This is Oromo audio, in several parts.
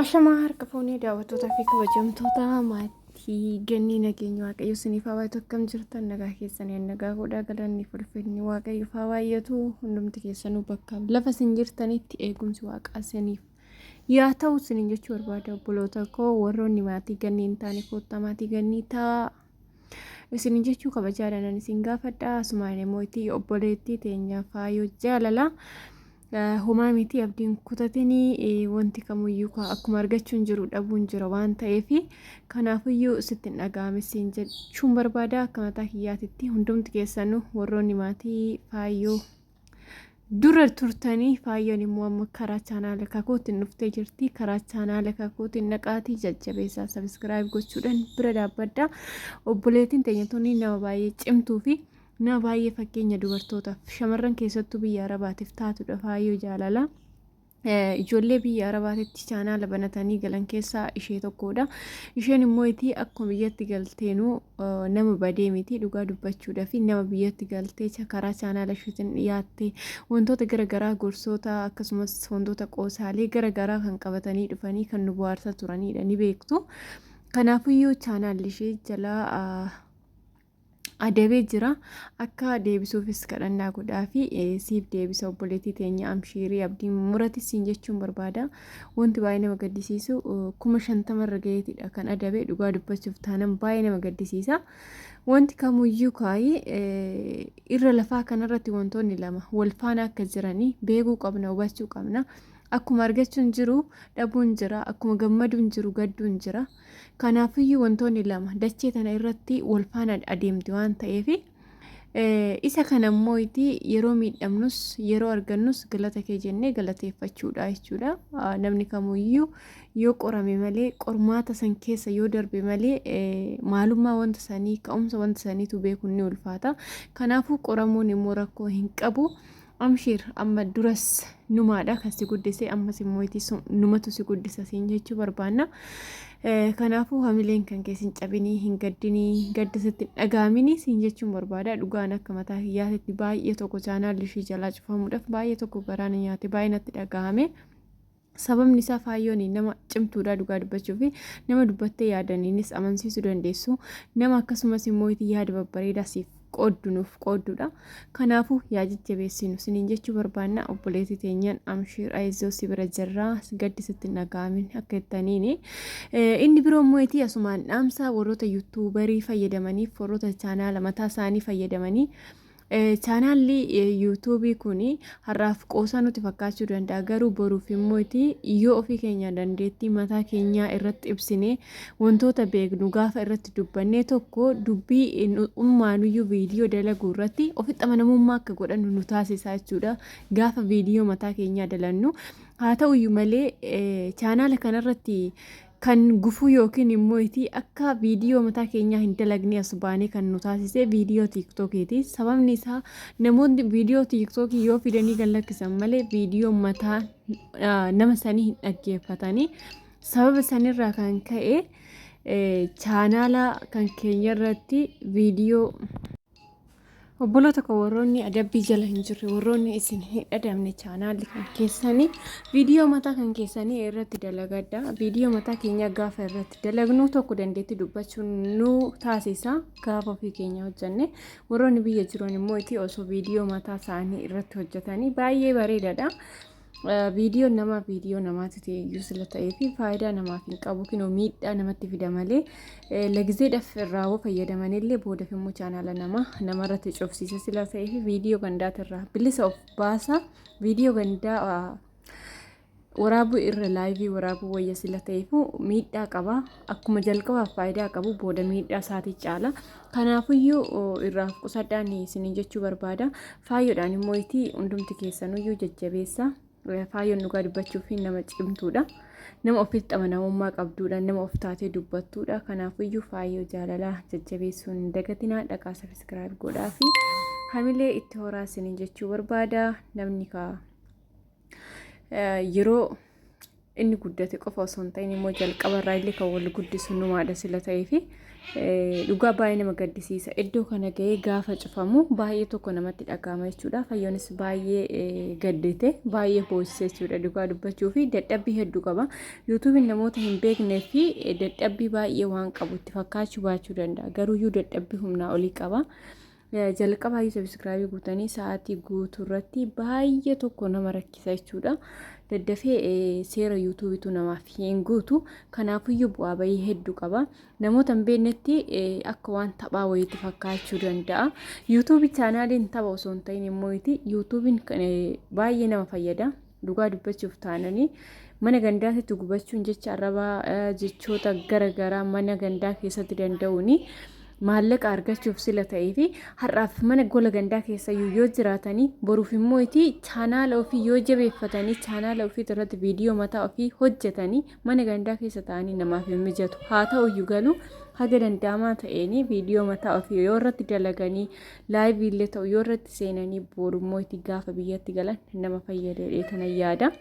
Ashamaa harka fuunee daawwattootaa fi kabajamtoota maatii gannii nageenya waaqayyo isiniif haa baay'atu. Akkam jirtan? Nagaa keessanii? Nagaa godhaa. Galanni fi ulfinni waaqayyoof haa baay'atu. Hundumti keessanuu bakka lafa isin jirtanitti eegumsi waaqaa isiniif yaa ta'u isiniin jechuu barbaada. Obboloota koo, warroonni maatii gannii hin taane, koottaa maatii gannii ta'a isiniin jechuu kabajaadhaan isin gaafadha. Asumaan immoo itti obboleettii teenya Faayoo Jaalalaa, homaa miti, abdiin kutatinii. Wanti kamuyyuu akkuma argachuun jiru dhabuun jira waan ta'eef, kanaafiyyuu sitti hin dhaga'ame siin jechuun barbaada. Akka mataa kiyyaatitti hundumti keessanuu warroonni maatii Faayoo dura turtanii, Faayyoon immoo amma karaa chaanaala kakuutiin dhuftee jirti. Karaa chaanaala kakuutiin naqaatii jajjabeessaa, subscribe gochuudhaan bira dhaabbadha. Obboleettiin teenya tuni nama baay'ee cimtuu fi nama baay'ee fakkeenya dubartootaaf, shamarran keessattuu biyya Arabaatiif taatudha Faayyoo Jaalalaa. Ijoollee biyya Arabaatitti chaanaala banatanii galan keessaa ishee tokkodha. Isheen immoo itti akkuma biyyatti galteenuu nama badee miti. Dhugaa dubbachuudhaa fi nama biyyatti galtee karaa chaanaala isheetiin dhiyaatte wantoota garaagaraa, gorsoota akkasumas wantoota qoosaalee garaagaraa kan qabatanii dhufanii kan nu bohaarsaa turanidha, ni beektu. Kanaafiyyuu chaanaalli ishee jalaa adabee jira. Akka deebisuufis kadhannaa godhaa fi siif deebisa. Obboleettii teenya, amshiirii, abdiin murati siin jechuun barbaada. Wanti baay'ee nama gaddisiisu 50,000 irra gaheetidha kan adabe. Dhugaa dubbachuuf taanan baay'ee nama gaddisiisa. Wanti kamuyyuu kaayii irra lafaa kanarratti wantoonni lama wal faana akka jiranii beekuu qabna, hubachuu qabna. Akkuma argachuun jiru dhabuun jira, akkuma gammaduun jiru gadduun jira. Kanaafiyyuu wantoonni lama dachee tana irratti wal faana adeemti waan ta'eef, isa kana immoo yeroo miidhamnus yeroo argannus galata kee jennee galateeffachuudha jechuudha. Namni kamuyyuu yoo qorame malee, qormaata san keessa yoo darbe malee, maalummaa wanta sanii, ka'umsa wanta saniitu beekuun ni ulfaata. Kanaafuu qoramuun immoo rakkoo hin qabu. Amshiir, amma duras numaadha kan si guddise, ammas immoo numatu si guddisa siin jechuu barbaanna. Kanaafuu hamileen kan keessa hin cabinii, hin gaddinii, gadda sitti hin dhaga'aminii siin jechuun barbaada. Dhugaan akka mataa kiyyaatitti baay'ee tokko chaanaalli ishii jalaa cufamuudhaaf baay'ee tokko garaa na nyaate, baay'ee natti dhaga'ame. Sababni isaa Faayyoon nama cimtuudha. Dhugaa dubbachuu fi nama dubbattee yaadaniinis amansiisuu dandeessu. Nama akkasumas immoo itti yaada babbareedaa siif qooddu, nuuf qoodduudha. Kanaafuu yaa jajjabeessinu siniin jechuu barbaanna. Obboleettii teenyaan amshiir, ayizoo, si bira jirraa, gaddi sitti hin dhaga'amin akka jettaniini. Inni biroo immoo itti asumaan dhaamsa warroota yuutuubarii fayyadamaniif, warroota chaanaala mataa isaanii fayyadamanii. Chaanaalli yuutuubii kun har'aaf qoosaa nutti fakkaachuu danda'a, garuu boruuf immoo yoo ofii keenya dandeettii mataa keenyaa irratti ibsine, wantoota beeknu gaafa irratti dubbannee, tokko dubbii ummaanuyyuu viidiyoo dalaguu irratti ofitti amanamummaa akka godhannu nu taasisa jechuudha gaafa viidiyoo mataa keenyaa dalannu. Haa ta'uyyuu malee chaanaala kanarratti kan gufuu yookiin immoo itti akka viidiyoo mataa keenyaa hin dalagne as baanee kan nu taasise viidiyoo tiiktookiiti. Sababni isaa namoonni viidiyoo tiiktookii yoo fidanii kan lakkisan malee viidiyoo mataa nama sanii hin dhaggeeffatanii. Sababa sanirraa kan ka'e chaanaala kan keenya irratti viidiyoo. Obboloota koo, warroonni adabbii jala hin jirre, warroonni isin hin adabne, chaanaalli kan keessanii viidiyoo mataa kan keessanii irratti dalagadha. Viidiyoo mataa keenyaa gaafa irratti dalagnu tokko dandeettii dubbachuu nu taasisa gaafa ofii keenya hojjenne. Warroonni biyya jiran immoo itti osoo viidiyoo mataa isaanii irratti hojjetanii baay'ee bareedaadha. Viidiyoon namaa viidiyoo namaati ta'e iyyuu sila ta'ee fi faayidaa namaaf hin qabu, kinoo miidhaa namatti fida malee, lagizeedhaaf irraa hoo fayyadamanillee boodaaf immoo chaanaala namaa namarratti cufsiisa sila ta'ee fi viidiyoo gandaatirraa bilisa of baasa. Viidiyoo gandaa waraabuu irra laayivii waraabuu wayya sila ta'eefu miidhaa qaba. Akkuma jalqabaaf faayidaa qabu booda miidhaa isaatii caala. Kanaafuyyuu irraa of qusadhaan isiniin jechuu barbaada. Faayyoodhaan immoo itti hundumti keessanuyyuu jajjabeessa. Faayyoon dhugaa dubbachuuf nama cimtuudha. Nama ofitti amanamummaa qabduudha. Nama of taatee dubbattuudha. Kanaafuyyuu Faayyoo Jaalalaa jajjabeessuun hin dagatinaa. Dhaqaa subscribe godhaa fi hamilee itti horaa isiniin jechuu barbaada. Namni kaa yeroo Inni guddate qofa osoo hin ta'in immoo jalqaba irraa illee kan wal guddisu numaadha sila ta'ee fi dhugaa baay'ee nama gaddisiisa. Iddoo kana ga'ee gaafa cufamu baay'ee tokko namatti dhaga'ama jechuudha. Fayyoonis baay'ee gaddite, baay'ee boossise jechuudha dhugaa dubbachuu fi dadhabbii hedduu qaba. Yuutuubiin namoota hin beeknee fi dadhabbii baay'ee waan qabu itti fakkaachuu baachuu danda'a. Garuuyyuu dadhabbii humnaa olii qaba. Jalqabaayyuu sabiskiraabii guutanii sa'aatii guutuu irratti baay'ee tokko nama rakkisa jechuudha. Daddafee seera yuutuubitu namaaf hin guutu. Kanaafuyyuu bu'aa bahii hedduu qaba. Namoota hin beeknetti akka waan taphaa wayiitti fakkaachuu danda'a. Yuutuubii chaanaaliin tapha osoo hin ta'in immoo yuutuubiin baay'ee nama fayyada. Dhugaa dubbachuuf taananii mana gandaatitti gubachuun jecha arrabaa jechoota gara garaa mana gandaa keessatti danda'uuni maallaqa argachuuf sila ta'ee fi har'aaf mana gola gandaa keessa yoo jiraatanii boruuf immoo itti chaanaala ofii yoo jabeeffatanii chaanaala ofii irratti viidiyoo mataa ofii hojjetanii mana gandaa keessa ta'anii namaaf hin mijatu. Haa ta'uyyuu galuu haga danda'amaa ta'een viidiyoo mataa ofii yoo irratti dalaganii laayivii illee ta'u yoo irratti seenanii borummoo itti gaafa biyyatti galan nama fayyada tana yaada.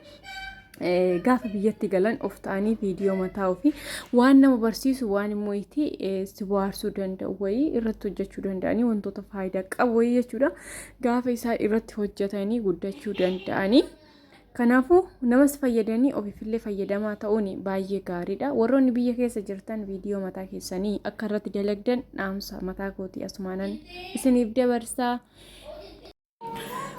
Gaafa biyyatti galan of ta'anii viidiyoo mataa ofii waan nama barsiisu, waan immoo itti si bohaarsuu danda'u wayii irratti hojjechuu danda'anii, wantoota faayidaa qabu wayii jechuudha. Gaafa isaa irratti hojjetanii guddachuu danda'anii. Kanaafuu namas fayyadanii ofiifillee fayyadamaa ta'uun baay'ee gaariidha. Warroonni biyya keessa jirtan viidiyoo mataa keessanii akka irratti dalagdan dhaamsa mataa kootii asumaanan isiniif dabarsaa.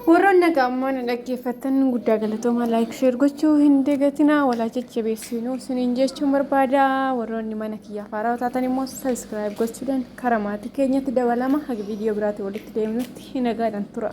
Warroonni nagaa ammaa na dhaggeeffattan guddaa galatoomaa, like, share gochuu hin dagatinaa, walaa jajjabeessinuu isiniin jechuun barbaada. Warroonni mana kiyyaaf haarawaa taatan immoo subscribe gochuudhaan karaa maatii keenyatti dabalama. Haga viidiyoo biraatti walitti deemnutti nagaadhaan tura.